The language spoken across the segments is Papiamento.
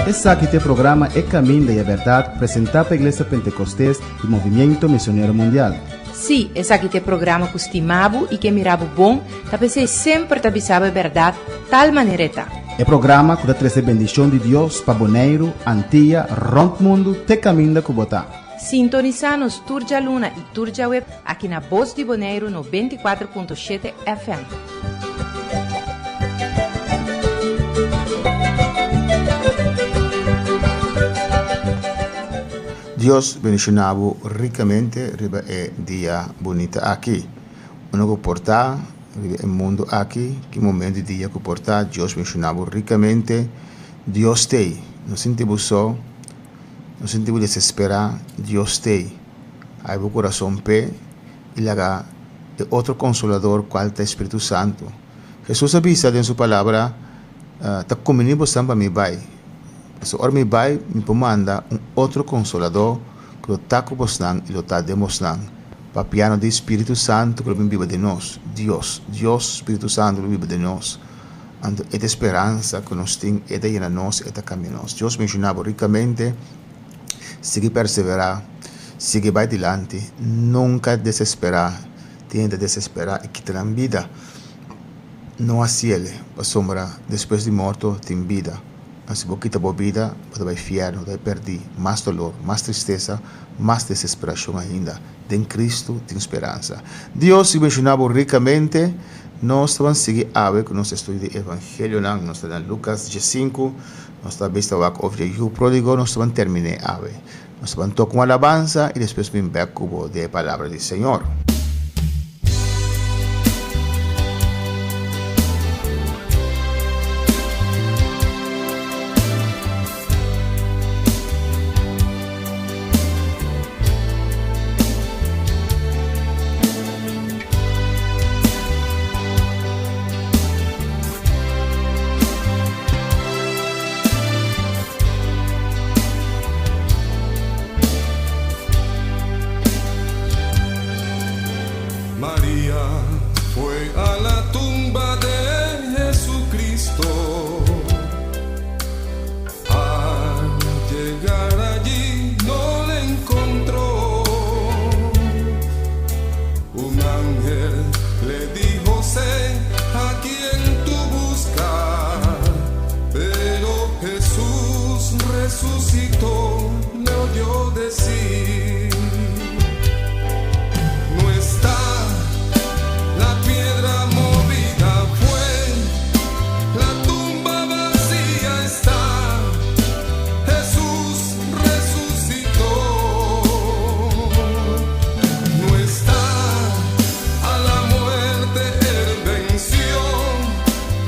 Esaki ta e programa E Caminda y e Berdad presenta pa Iglesia Pentecostes y Movimiento Misionero Mundial. Sí, esaki ta e programa ku stima bo i ke mira bo bon, ta p'esei semper ta bisa bo e bèrdat tal manera e ta. E programa ku ta trese bendishon di Dios pa Boneiru, Antia, rònt mundu te kaminda ku bo ta. Sintonisá nos tur djaluna i tur djaweb aki na Bos di Boneiru 94.7 FM. Dios bendiciona bo ricamente riba e dia bunita aki. Uno cu por ta riba e mundo aki, ki momento di dia cu por ta, Dios bendiciona bo ricamente. Dios t'ey, no sinti bo so, no sinti bo desespera, Dios t'ey. Hay bo curason p'e y laga e otro consolador cual ta e Spiritu Santo. Jesus a bisa den su palabra, Ta cumbini bosan pa mi bay. Pasobra ora mi bai, mi por manda un otro Konsoladó ku lo ta ku bosnan i lo ta den bosnan, papiando di Spiritu Santu ku lo bin biba den nos. Dios, Dios Spiritu Santu lo biba den nos. Anto e ta e speransa ku nos tin, e ta yena nos, e ta kambia nos. Dios menshoná bo rikamente, sigui perseverá, sigui bai dilanti, nunka desesperá. Tin hende ta desesperá i kita nan bida. No hasiel, pasobra despues di morto tin bida. Ma si bo kita bo bida, bo ta bai fièrnu, bo ta bai pèrdí mas dolor, mas tristesa, mas desesperashon ainda. Den Kristu tin speransa. Dios si benshoná bo rikamente. Nos ta ban sigui awe ku nos estudio di Evangelionan. Nos ta na Lukas diesinku. Nos ta bista wak over di e yu pródigo. Nos ta ban terminé awe. Nos ta ban toka un alabansa i despues bin bèk ku bo den e Palabra di Señor. Maria fue a la tumba de Jesucristo. Al llegar allí no le encontró. Un ángel le dijo, sé a quien tú buscas. Pero Jesús resucitó, le oyó decir. No está la piedra movida fue, la tumba vacía está, Jesús resucitó. No está a la muerte él venció,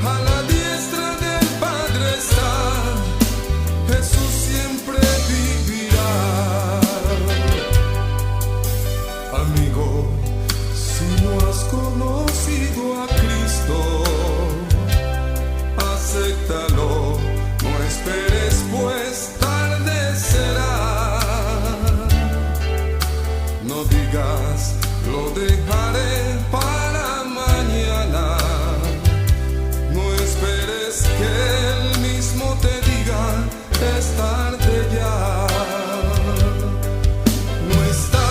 a la diestra del Padre está, Jesús siempre vivirá. Amigo, si no has conocido a Cristo, acéptalo, no esperes pues tarde será. No digas, lo dejaré para mañana. No esperes que él mismo te diga, es tarde ya. No está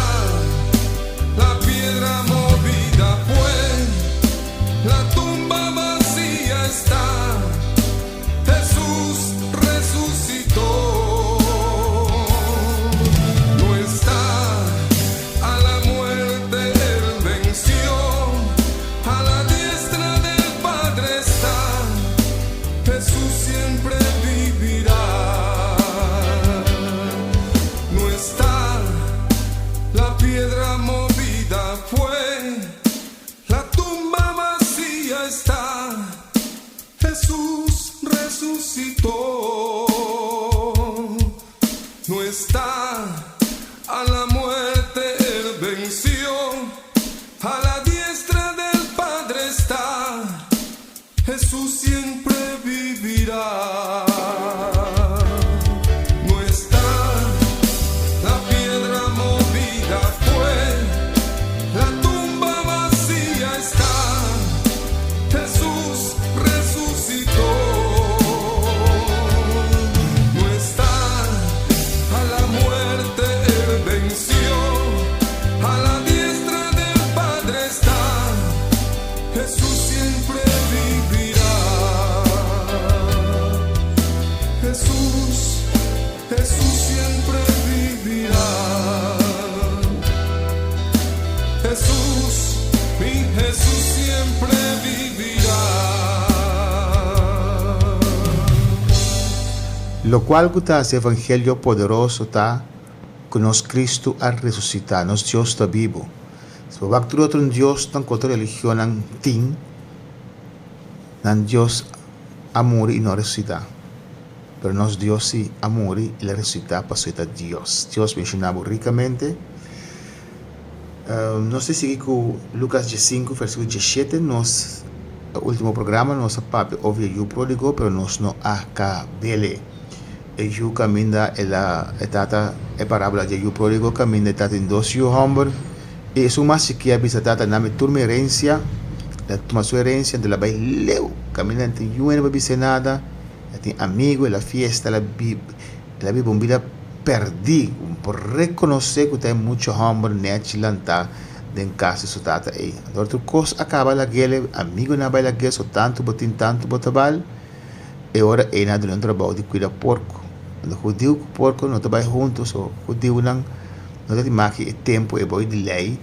la piedra movida fue, la tumba vacía está. Jesús resucitó. No está a la muerte él venció, a la diestra del Padre está. Jesús siempre vivirá. No está la piedra movida fue, la tumba vacía está. Jesús resucitó. No está a la muerte él venció, a la diestra del Padre está. Jesús siempre vivirá. No está la piedra movida fue, la tumba vacía está. Jesús resucitó. Jesús siempre vivirá. Jesús, Jesús siempre vivirá. Jesús, mi Jesús siempre vivirá. Lokual ku ta hasi evangelio poderoso ta ku nos Kristu a resusitá, nos Dios ta bibu. Si bo wak tur otro diosnan ku otro religionnan tin, nan dios a muri i no a resusitá. Pero nos Dios sí a muri i el a resusitá pasobra e ta Dios. Dios benshoná bo rikamente. Nos ta sigui ku Lukas diesinku versíkulo diesshete. Nos último programa nos a papia over e yu pródigo, pero nos no a kab'é. E yu kaminda el a e tata e parábola di e yu pródigo kaminda e tata tin dos yu hòmber i esun mas chikí a bisa tata nami tur mi herensia. El a tuma su herensia anto el a bai leu kaminda no tin yu hende pa bis'é nada. El a tin amigu, el a fiesta, el a biba el a biba un bida pèrdí. Bo por rekonosé ku ta e mucha hòmber nèchi lantá den kas di su tata ei. Anto ora tur kos a kaba lag'el, amigunan a bai lag'el, so tantu bo tin tantu bo ta bal. E ora ei nan a duna un trabou di kuida porko. Anto hudiu ku porko no ta bai huntu, so hudiunan no ta tin maki e tempu e bou di lei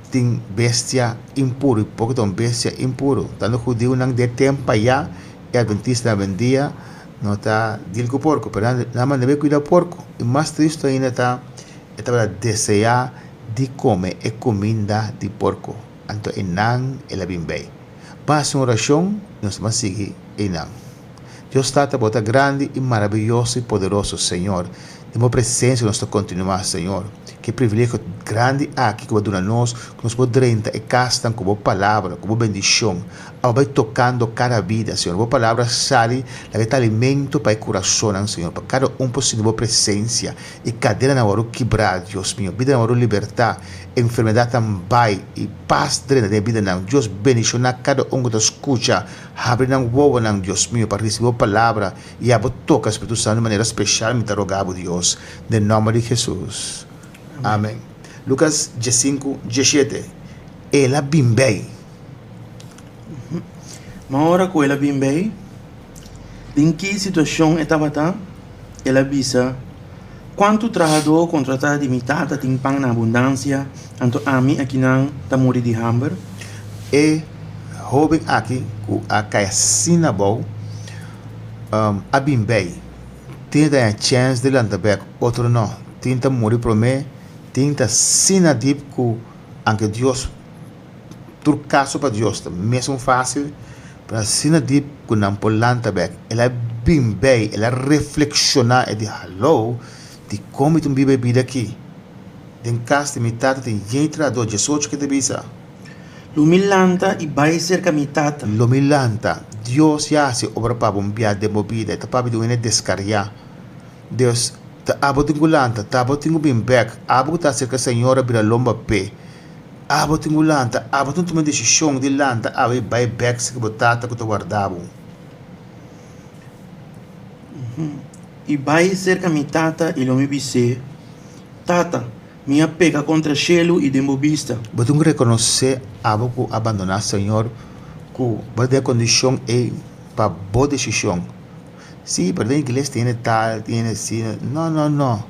tin bestia impuru, i porko ta un bestia impuru. Tantu hudiunan di e tempu ayá i adventistanan awendia no ta dil ku porko, pero nan nan manda bai kuida porko. I mas tristu ainda ta e tabata deseá di kome e kuminda di porko, anto einan el a bin bei. Ban hasi un orashon i nos ta ban sigui einan. Dios Tata, bo ta grandi i maraviyoso i poderoso, Señor. Den bo presensia nos ta kontinuá, Señor. Ke privilegio grandi aki ku bo a duna nos, ku nos por drenta e kasnan ku bo palabra, ku bo bendishon. Abo bai tokando kada bida, Señor. Bo palabra sali laga e ta alimento pa e kurasonnan, Señor, pa kada un por sinti bo presensia i kadenanan wòrdu kibrá, Dios mio. Bidanan wòrdu libertá, enfermedatnan bai i pas drenta den e bidanan. Dios bendishoná kada un ku ta skucha. Habri nan wowonan, Dios mio, pa risibi bo palabra i abo toka Spiritu Santu di manera speshal, mi ta roga bo, Dios, den nòmber di Hesus. Amen. Lukas diesinku, diesshete, El a bin bei. Ma ora ku el a bin bei, den ki situashon e tabata? El a bisa, Kuantu trahadó kontratá di mi tata tin pan na abundansia, anto ami akinan ta muri di hamber? E hóben aki ku a kai asina abou a bin bei. Tin ta haña chèns di lanta bèk, otro nò. Tin ta muri promé, tin ta asina dip ku anke Dios, tur kaso pa Dios ta mesun fásil, pero asina dip ku nan por lanta bèk. El a bin bei, el a reflekshoná, e di, Haló, dikon mi ta biba e bida akí? Den kas di mi tata tin yen trahadó, diesocho ke ta bisa. Lo mi lanta i bai serka mi tata. Lo mi lanta. Dios ya hasi obra pa bo un bia den bo bida. E ta papia di un hende deskariá. Dios, ta abo tin ku lanta, ta abo tin ku bin bèk. Abo ku ta aserka Señor a bira lomba p'e. Abo tin ku lanta, abo tin tuma desishon di lanta awe i bai bèk serka bo Tata ku ta warda bo. I bai serka mi tata i lo mi bis'é, Tata, Mi a peka kontra shelu i den bo bista. Bo tin ku rekonosé abo ku a bandoná Señor ku bo ta den e kondishon ei pa bo desishon. Sí, pero den iglesia tin hende tal, tin hende asina. No, no, no.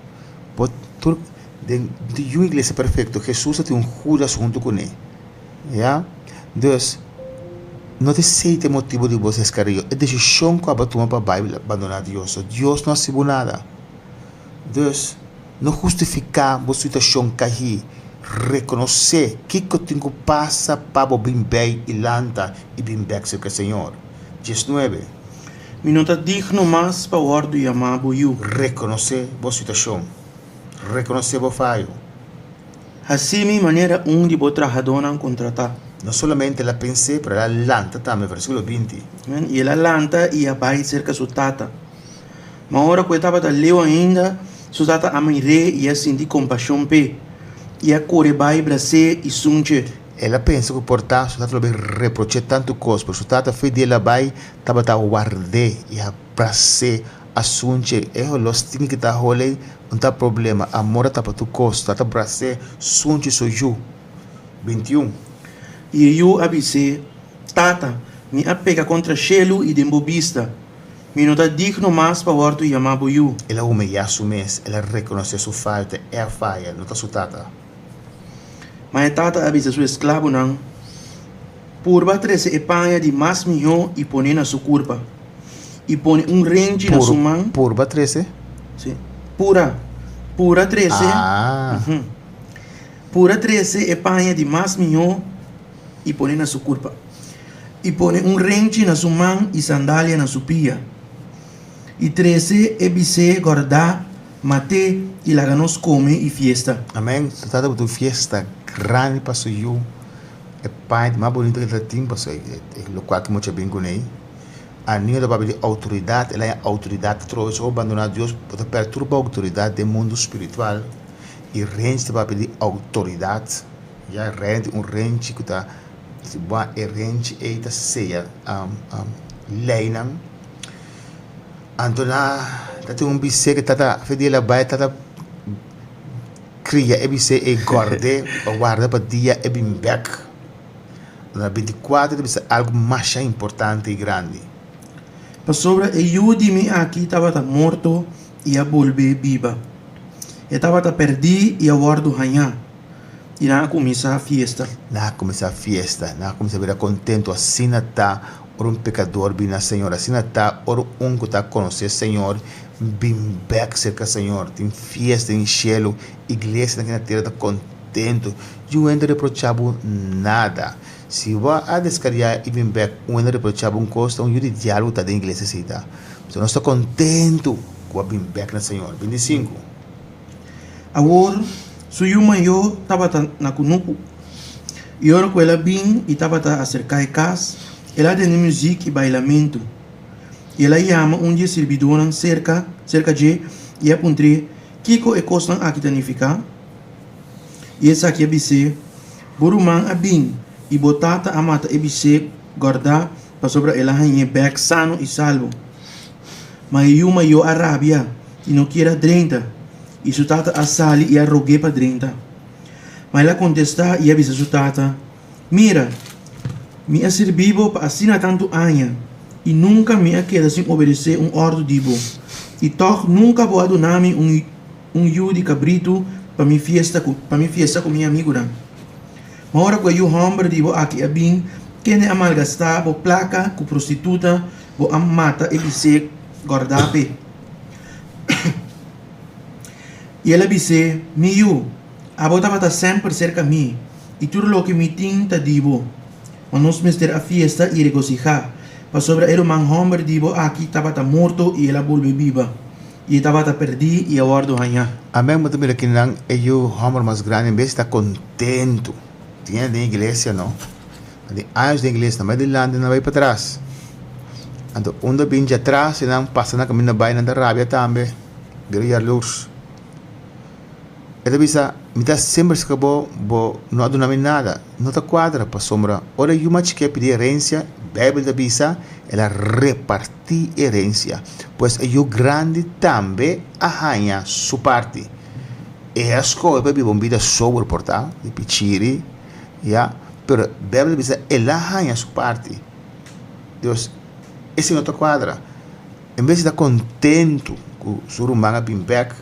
Bo tur den ningun iglesia perfekto. Hesus a tin un Judas huntu kuné. Ya. Dus, no ta esei ta e motibu di bo deskario. E desishon ku abo a tuma pa bai bandoná Dios. Dios no hasi bo nada. Dus, no hustifiká bo situashon kahí. Rekonosé kiko tin ku pasa pa bo bin bei i lanta i bin bèk serka Señor. Diesnuebe. Mi no ta digno mas pa wòrdu yamá bo yu. Rekonosé bo situashon. Rekonosé bo fayo. Hasi mi manera un di bo trahadónan kontratá. No solamente el a pens'é, pero el a lanta tambe, versíkulo binti. I el a lanta i a bai serka su tata. Ma ora ku e tabata leu ainda, su tata a mir'é i a sinti kompashon p'e, i a kore bai bras'é i sunch'é. El a pensa ku por ta su tata lo bin reproch'é tantu kos, pero su tata fe di el a bai tabata ward'é i a bras'é, a sunch'é. E holó stinki ki ta hole no ta problema, amor a tapa tur kos. Tata bras'é, sunchi su yu. 21. I e yu a bis'é, Tata, mi a peka kontra shelu i den bo bista. Mi no ta digno mas pa wòrdu yamá bo yu. El a humeyá su mes, el a rekonosé su falta, e a faya, no ta su tata. Ma e tata a bisa su esklabonan, Purba trese e paña di mas mihó i pon'é na su kurpa, i pone un renchi na su man. Purba trese? Sí. Pura. Pura trese. Ah. Pura trese e paña di mas mihó i pone na su kurpa, i pone un renchi na su man i sandalia na su pia. I trese e bisé gòrdá, mat'é i laga nos kome i fiesta. Amèn. Su tata bo tin un fiesta grandi pa su yu. E paña di mas bonito ku el ta tin pasobra e lokual ku mucha bin kuné. Aninga ta papia di outoridat, el a haña outoridat atrobe. Si bo bandoná Dios, bo ta pèrdè tur bo outoridat den mundu spiritual. I renchi ta papia di outoridat. Ya renchi un renchi ku ta si bo a e renchi ei ta seya leinan. Anto na ta tin un bisé ku tata fe di el a bai tata kria e bisé ei gòrd'é pa warda pa dia e bin bèk. Na 24 ta bisa algu masha importante i grandi. Pasobra e yu di mi aki tabata morto i a bolbe biba. E tabata pèrdí i a wòrdu hañá. I nan a kuminsá fiesta. Nan a kuminsá fiesta, nan a kuminsá bira kontentu. Asina ta ora un pekador bini na Señor, asina ta ora un ku ta konosé Señor bin bèk serka Señor. Tin fiesta den shelu, iglesianan aki na tera ta kontentu. Yu hende reprochá bo nada. Si bo a deskariá i bin bèk, un hende reprochá bo un kos, ta un yu di diabel ku ta den iglesia esei ta. Pasobra nos ta kontentu ku bo a bin bèk na Señor. 25. Awor, su yu mayó tabata na kunuku. I ora ku el a bin i tabata aserká e kas, el a tende muzik i bailamentu. I el a yama un di e sirbidónan serka serka dje i a puntr'é kiko e kosnan aki ta nifiká. I esaki a bis'é, Bo ruman a bin, i bo tata a mata e bis'é gòrdá pasobra el a hañ'é bèk sano i salbo. Ma e yu mayó a rabia i no kier a drenta, i su tata a sali i a rog'é pa drenta. Ma el a kontestá i a bisa su tata, Mira, mi a sirbí bo pa asina tantu aña, i nunka mi a keda sin obedesé un òrdu di bo, i tòg nunka bo a duna mi un un yu di kabritu pa mi fiesta ku pa mi fiesta ku mi amigunan. Ma ora ku e yu hòmber di bo aki a bin, kende a malgastá bo plaka ku prostituta, bo a mata e bis'é gòrdá p'e. I el a bis'é, Mi yu, abo tabata semper serka mi, i tur loke mi tin ta di bo. Ma nos mester a fiesta i regosihá, pasobra e ruman hòmber di bo aki tabata morto i el a bolbe biba, i e tabata pèrdí i a wòrdu hañá. Amen bo ta mira kinan e yu hòmber mas grandi en bes ta kontentu. Tin hende den iglesia no. Tin años den iglesia nan bai dilanti nan bai patras. Anto unda bin djatras i nan pasa na kaminda bai nan ta rabia tambe bira yalurs. E ta bisa mi ta semper saka bo bo no a duna mi nada. No ta kuadra pasobra ora yu mas chikí a pidi herensia beibel ta bisa el a repartí herensia. Pues e yu grandi tambe a haña su parti. E a skohe pa biba un bida sober por ta di pichiri ya. Pero Bijbel ta bisa el a haña su parti. Dus esei no ta kuadra. En bes di ta kontentu ku su ruman a bin bèk,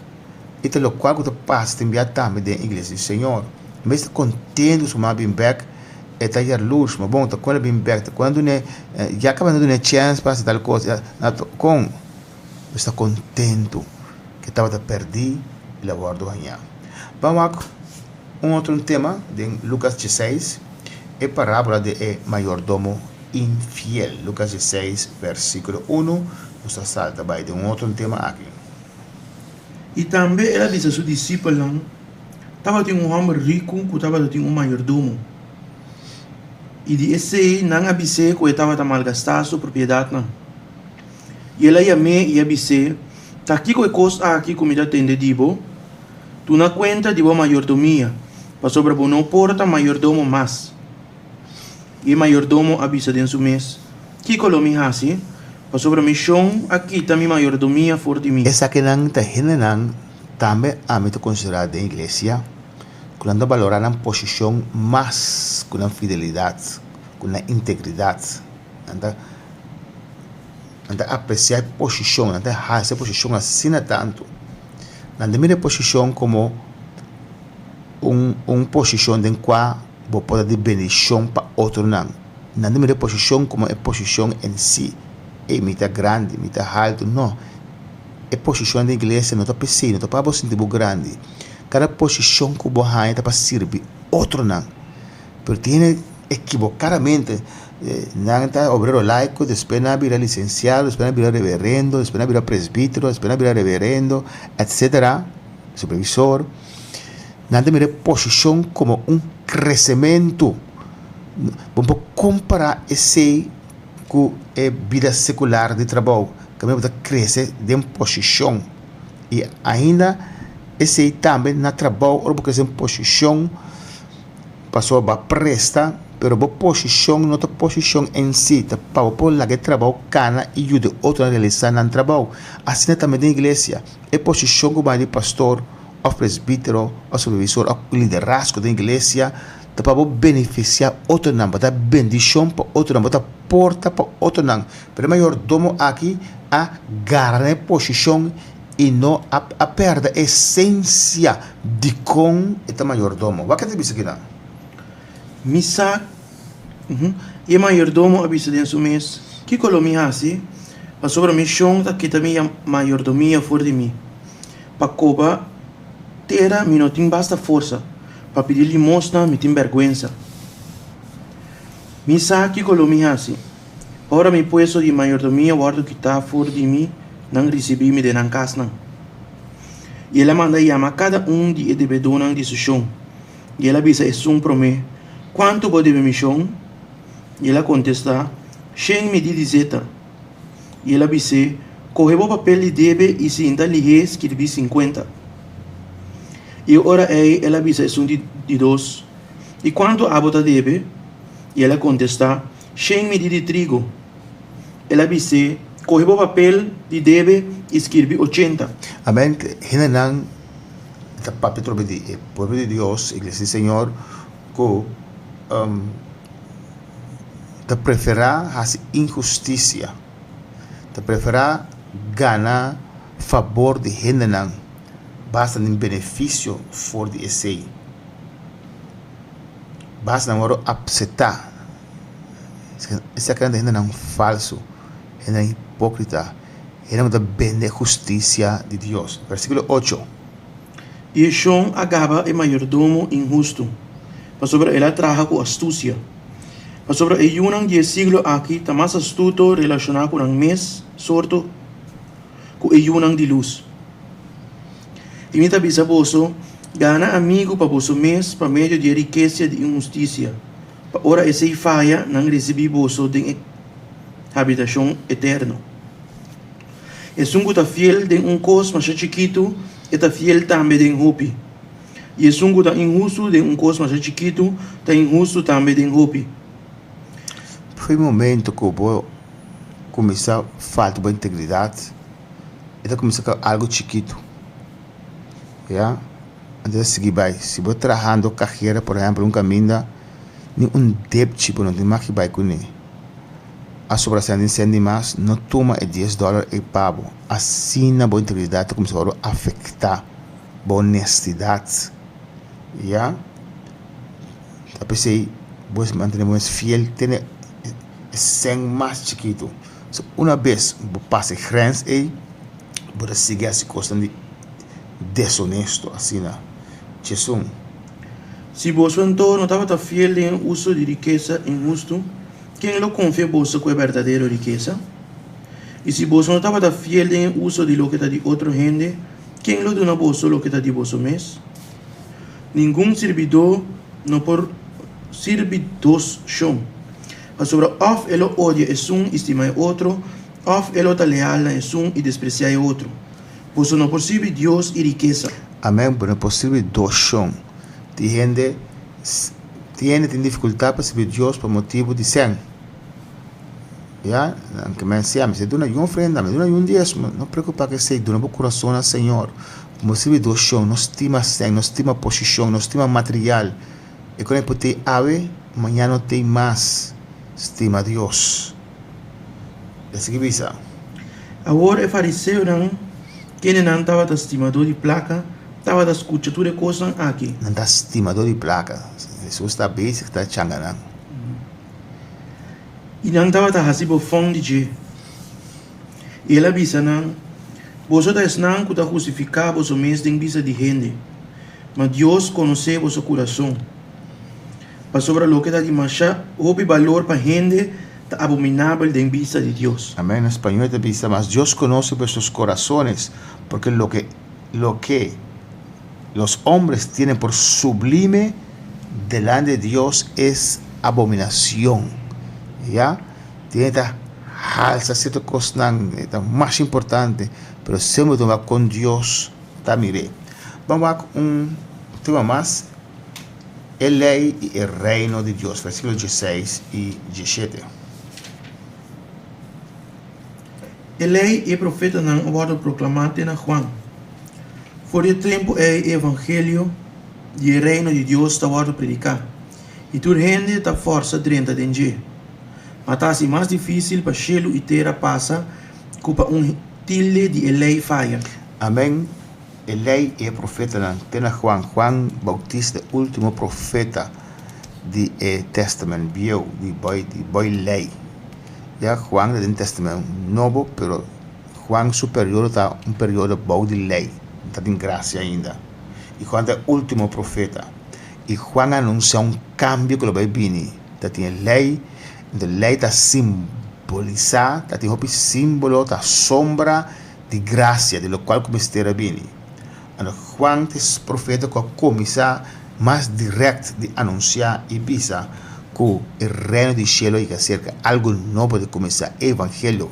i ta lokual ku ta pasa tin bia tambe den iglesia di Señor. En bes di ta kontentu ku su ruman a bin bèk, e ta yarlurs, ma bon, ta kon el a bin bèk, ta kon a dun'é, ya kaba no dun'é chèns pa hasi tal kos, kon? Nos ta kontentu ku e tabata pèrdí i el a wòrdu hañá. Ban wak un otro tema den Lukas dieseis, e parábola di e mayordomo infiel. Lukas dieseis, versíkulo unu, nos ta salta bai den un otro tema aki. I tambe el a bisa su disipelnan, Tabatin un hòmber riku ku tabata tin un mayordomo. I di esei nan a bis'é ku e tabata malgastá su propiedatnan. I el a yam'é i a bis'é, Ta kiko e kos aki ku mi ta tende di bo? Tuna kuenta di bo mayordomia, pasobra bo no por ta mayordomo mas. I e mayordomo a bisa den su mes, Kiko lo mi hasi? Pasobra mi shon a kita mi mayordomia for di mi. Esakinan ta hendenan tambe ami ta konsiderá den iglesia. ku nan ta balorá nan posishon mas ku nan fidelidat, ku nan integridat. Nan ta nan ta apresiá e posishon, nan ta hasi e posishon asina tantu. Nan ta mira e posishon komo un un posishon den kua bo por ta di bendishon pa otronan. Nan ta mira e posishon komo e posishon en si. Ey, mi ta grandi, mi ta haltu. No, e posishon den iglesia no ta p'esei, no ta pa bo sinti bo grandi. Kada posishon ku bo haña ta pa sirbi otronan. Pero tin hende ekibokadamente, nan ta obrero laiko, despues nan a bira lisensiado, despues nan a bira reverendo, despues nan a bira presbítero, despues nan a bira reverendo, etsetera, supervisor. Nan ta mira e posishon komo un kresementu. Bo por kompará esei ku e bida sekular di trabou, kaminda bo ta krese den posishon. I ainda esei tambe na trabou ora bo krese den posishon pasobra bo a presta, pero bo posishon no ta posishon en si, ta pa bo por laga e trabou kana i yuda otronan realisá nan trabou. Asina tambe den iglesia, e posishon ku bo a di pastor òf presbítero òf supervisor òf liderazgo den iglesia ta pa bo benefisiá otronan, bo ta bendishon pa otronan, bo ta porta pa otronan. Pero e mayordomo aki a gara na e posishon i no a a pèrdè e esensia dikon e ta mayordomo. Wak e ta bisa kinan? Mi sa, E mayordomo a bisa den su mes, Kiko lo mi hasi? Pasobra mi shon ta kita mi mayordomia for di mi. Pa koba tera mi no tin basta forsa, pa pidi limosna mi tin bèrgwensa. Mi sa kiko lo mi hasi. Ora mi puesto di mayordomia wòrdu kitá for di mi, nan risibí mi den nan kasnan. I el a manda yama kada un di e debedónan di su shon, i el a bisa esun promé, Kuantu bo debe mi shon? I el a kontestá, Shen midí di zeta. I el a bis'é, Kohe bo papel di debe i sinta lihé skirbí sinkuenta. I e ora ei el a bisa esun di di dos, I kuantu abo ta debe? I el a kontestá, Shen midí di trigo. El a bis'é, Kohe bo papel di debe i skirbi ochenta. Amen. Hendenan ta papia trobe di e pueblo di Dios, iglesia di Señor, ku ta preferá hasi inhustisia, ta preferá gana fabor di hendenan basta den benefisio for di esei, basta nan wòrdu apsetá. Esaki nan ta hendenan falsu, hendenan hipókrita, hendenan ku ta bende hustisia di Dios. Versíkulo ocho. I e shon a gaba e mayordomo inhustu, pasobra el a traha ku astusia. Pasobra e yunan di e siglo aki ta mas astuto relashoná ku nan mes sorto ku e yunan di lus. I mi ta bisa boso, gana amigu pa boso mes pa medio di e rikesia di inhustisia, pa ora esei faya, nan risibí boso den e habitashon eterno. Esun ku ta fiel den un kos masha chikitu, e ta fiel tambe den hopi. I esun ku ta inhustu den un kos masha chikitu, ta inhustu tambe den hopi. Prome momento ku bo kuminsá falta bo integridat, e ta kuminsá ku algu chikitu, ya. Anto ta sigui bai. Si bo trahando kajera por ehempel un kaminda, ni un depchi bo no tin mag di bai kuné. A sobra sèn den sèn di mas, no tuma e dies dòler ei pa bo. Asina bo integridat ta kuminsá wòrdu afektá, bo honestidat, ya. Ta p'esei bo mester mantené bo mes fiel te na e sèn mas chikitu. So una bes bo pasa e grens ei, bo ta sigui hasi kosnan di deshonesto asina. Djesun. Si boso anto no tabata fiel den e uso di rikesa inhustu, ken lo konfia boso ku e berdadero rikesa? I si boso no tabata fiel den e uso di loke ta di otro hende, ken lo duna boso loke ta di boso mes? Ningun sirbidó no por sirbi dos shon, pasobra òf e lo odia esun i stima e otro, òf e lo ta leal na esun i despresiá e otro. Boso no por sirbi Dios i rikesa. Amen, bo no por sirbi dos shon. Tin hende tin hende tin difikultat pa sirbi Dios pa motibu di sèn. Ya, nan ke men si'a, mester duna yu ofrenda, mester duna yu un diesmo. No preokupa ku esei, duna bo kurason na Señor. Bo sirbi dos shon, no stima sèn, no stima posishon, no stima material. E kon e por tei awe, mañana no tei mas. Stima Dios. E sigui bisa. Awor e fariseonan, kendenan tabata stimadó di plaka, tabata skucha tur e kosnan aki. Nan ta stimadó di plaka. Hesus ta bezig ta changa nan. I nan tabata hasi bofon di dje. I el a bisa nan, Boso ta esnan ku ta hustifiká boso mes den bista di hende, ma Dios konosé boso kurason. Pasobra loke ta di masha hopi balor pa hende ta abominabel den bista di Dios. Amén. Na spañol ta bisa, Mas Dios konosé vuestros korasones, porque loke loke los hombres tienen por sublime delante de Dios es abominacion. Ya? Tiene ta halsa cierto cosnan, e ta mas importante, pero semper bo ta con Dios ta mir'é. Ban wak un tema mas, e ley y e reino di Dios, versiculo dieseis y dieshete. E lei i e profetanan a wòrdu proklamá te na Juan. For di e tempu ei e evangelio di e Reino di Dios ta wòrdu prediká, i tur hende ta fòrsa drenta den dje. Ma ta hasi mas difísil pa shelu i tera pasa ku pa un tilde di e lei faya. Amèn. E lei i e profetanan te na Juan. Juan Bautista e último profeta di e Tèstamènt Bieu, di boi lei. Ya Juan ta den Tèstamènt Nobo, pero Juan su periodo ta un periodo bou di lei, no ta tin grasia ainda. I Juan ta e último profeta. I Juan a anunsiá un kambio ku lo bai bini. Ta tin e lei, e lei ta simbolisá, ta tin hopi símbolo, ta sombra di grasia, di lokual ku mester a bini. Anto Juan ta e profeta ku a kuminsá mas dirèkt di anunsiá i bisa ku e Reino di shelu a yega serka, algu nobo ta kuminsá, e evangelio.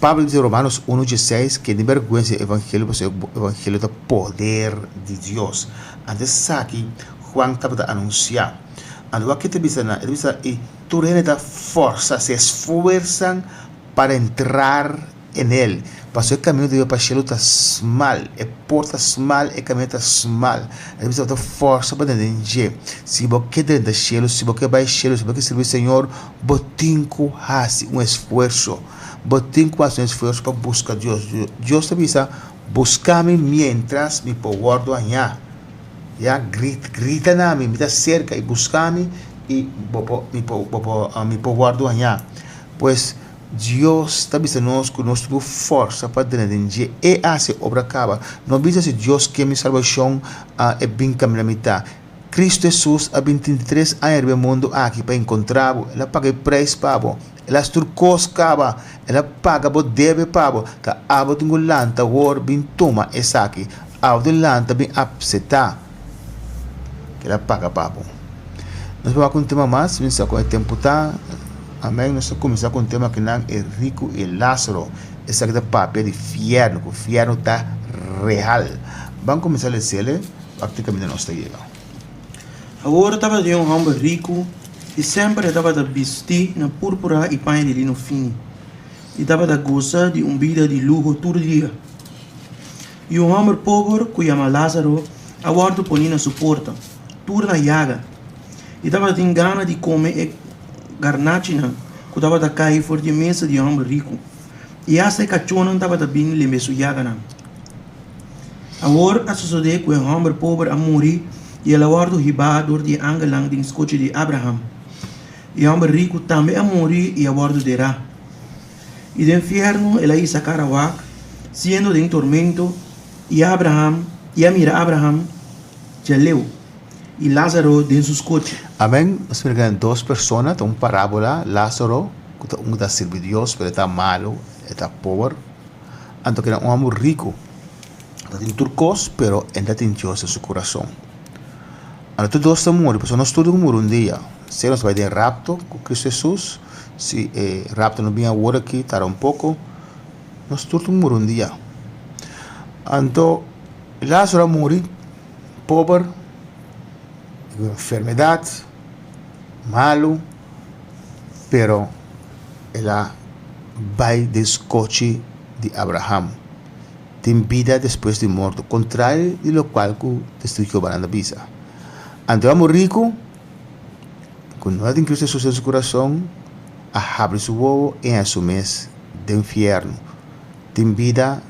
Pablo bisa Romanos unu dieseis, Ke ni bèrgwensa di e evangelio, pasobra e evangelio ta poder di Dios. Anto esaki Juan tabata anunsiá. Anto wak ke ta bisa nan? E ta bisa, I tur hende ta fòrsa, se esfuersan para entrar en el. Pasobra e camino di pa cielo ta smal, e porta smal, e camino ta smal. E ta bisa bo ta forsa pa drenta den dje. Si bo ke drenta cielo, si bo ke bai cielo, si bo ke sirbi Señor, bo tin cu haci un esfuerso. Bo tin cu haci un esfuerso pa busca Dios. Dios ta bisa, Busca mi mientras mi por wordo haña. Ya, grita na mi, mi ta cerca y busca mi y bo por, mi por, bo por, mi por wordo haña. Pues, Dios ta bisa nos ku nos tin ku forsa pa drenta den dje. E hasi e obra kaba. No bisa si Dios ke mi salbashon, e bin kaminda mi ta. Kristu Hesus a bin 33 aña riba e mundu aki pa enkontra bo. El a paga e preis pa bo. El a hasi tur kos kaba. El a paga bo debe pa bo. Ta abo tin ku lanta awor bin tuma esaki. Abo tin lanta bin apseta ku el a paga pa bo. Nos por wak un tema mas, mi sa kon e tempu ta. Amen. Nos ta kuminsá ku un tema kinan e riku i e Lázaro. Esaki ta papia di fièrnu, ku fièrnu ta real. Ban kuminsá les'el wak te kaminda nos ta yega. Awor tabatin un hòmber riku i semper e tabata bistí na púrpura i paña di lino fini, i tabata gosa di un bida di luho tur dia. I un hòmber pober ku yama Lázaro a wòrdu poní na su porta, tur na yaga, i tabatin gana di kome e garnachinan ku tabata kai for di e mesa di e hòmber riku, i asta e kachónan tabata bin lembe su yaganan. Awor a sosodé ku e hòmber pober a muri i el a wòrdu hibá dor di e angelnan den skochi di Abraham. E hòmber riku tambe a muri i a wòrdu derá. I den fièrnu el a hisa kara wak, siendo den tormento, i Abraham, i a mira Abraham djaleu, i Lázaro den su skochi. Amen. Nos mira den dos persona, ta un parábola, Lázaro, ku ta un ku ta sirbi Dios, pero e ta malu, e ta pober, anto keda un hòmber riku, ta tin tur kos, pero e no ta tin Dios den su kurason. Anto tur dos ta muri, pasobra nos tur tin ku muri un dia, sea nos bai den rapto ku Kristu Hesus, si e rapto no bin awor aki, tarda un poko, nos tur tin ku muri un dia. Anto Lázaro a muri pober, ku enfermedat, malu, pero el a bai den skochi di Abraham. Tin bida despues di morto, kontrario di lokual ku Testigu di Jehovanan ta bisa. Anto e hòmber riku, ku no a tin Kristu Hesus den su kurason, a habri su wowo i haña su mes den fièrnu. Tin bida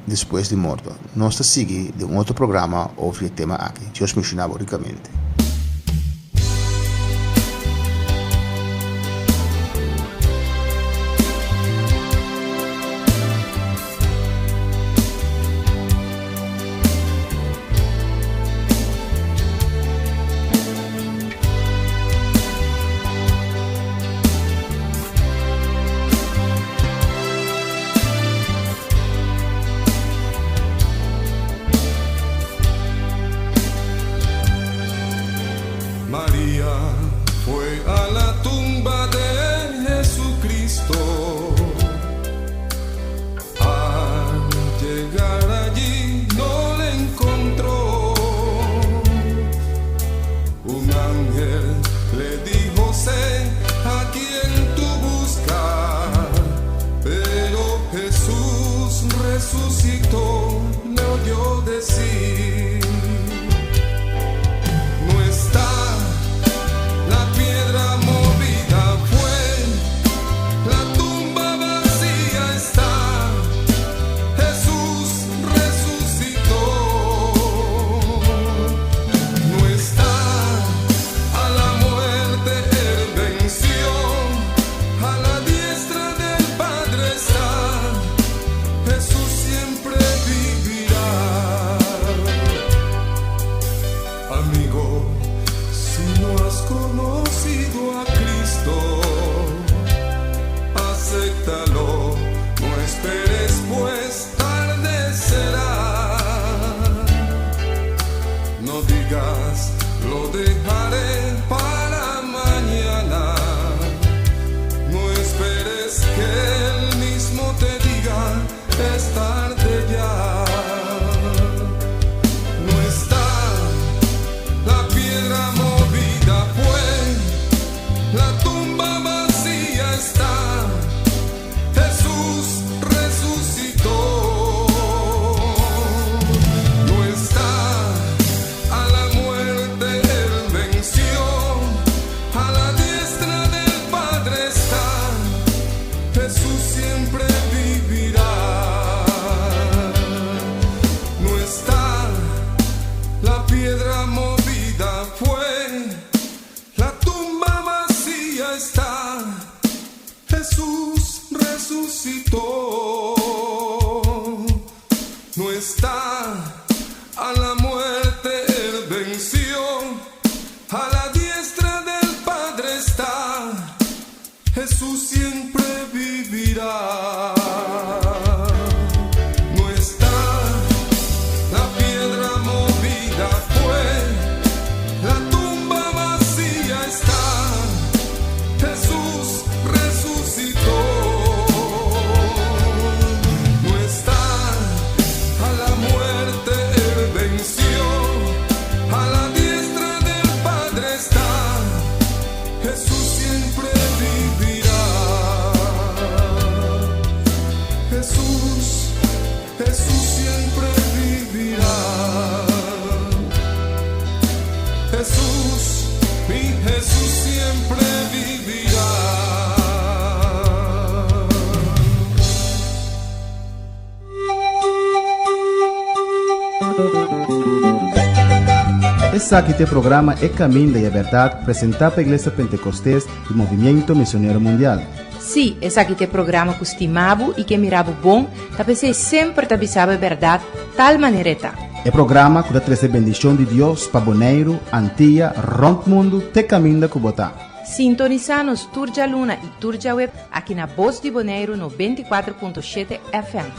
despues di morto. Nos ta sigui den un otro programa over di e tema aki. Dios benshoná bo rikamente. Maria fue a la tumba de Jesucristo. Al llegar allí no le encontró. Un ángel le dijo, sé a quien tú buscas. Pero Jesús resucitó, le oyó decir. No está la piedra movida fue, la tumba vacía está, Jesús resucitó. No está, a la muerte él venció, a la diestra del Padre está, Jesús siempre vivirá. Amigo, si no has conocido a Cristo, acéptalo, no esperes, pues tarde será. No digas, lo dejaré para mañana. No esperes que él mismo te diga, es tarde ya. No está la piedra movida fue, la tumba vacía está, Jesús resucitó. No está, a la muerte él venció, a la diestra del Padre está, Jesús siempre vivirá. No está, la piedra movida fue, la tumba vacía está, Jesús resucitó. No está, a la muerte él venció, a la diestra del Padre está, Jesús siempre vivirá. No está, la piedra movida fue, la tumba vacía está, Jesús resucitó. No está, a la muerte él venció, a la diestra del Padre está, Jesús siempre vivirá. Jesús, Jesús siempre vivirá. Jesús, mi Jesús siempre vivirá. Esaki ta e programa E Caminda y e Berdad, presenta pa Iglesia Pentecostes y Movimiento Misionero Mundial. Sí, esaki ta e programa ku stima bo i ke mira bo bon, ta p'esei semper ta bisa bo e bèrdat tal manera e ta. E programa ku ta trese bendishon di Dios pa Boneiru, Antia, rònt mundu te kaminda ku bo ta. Sintonisá nos tur djaluna i tur djaweps aki na Bos di Boneiru 94.7 FM.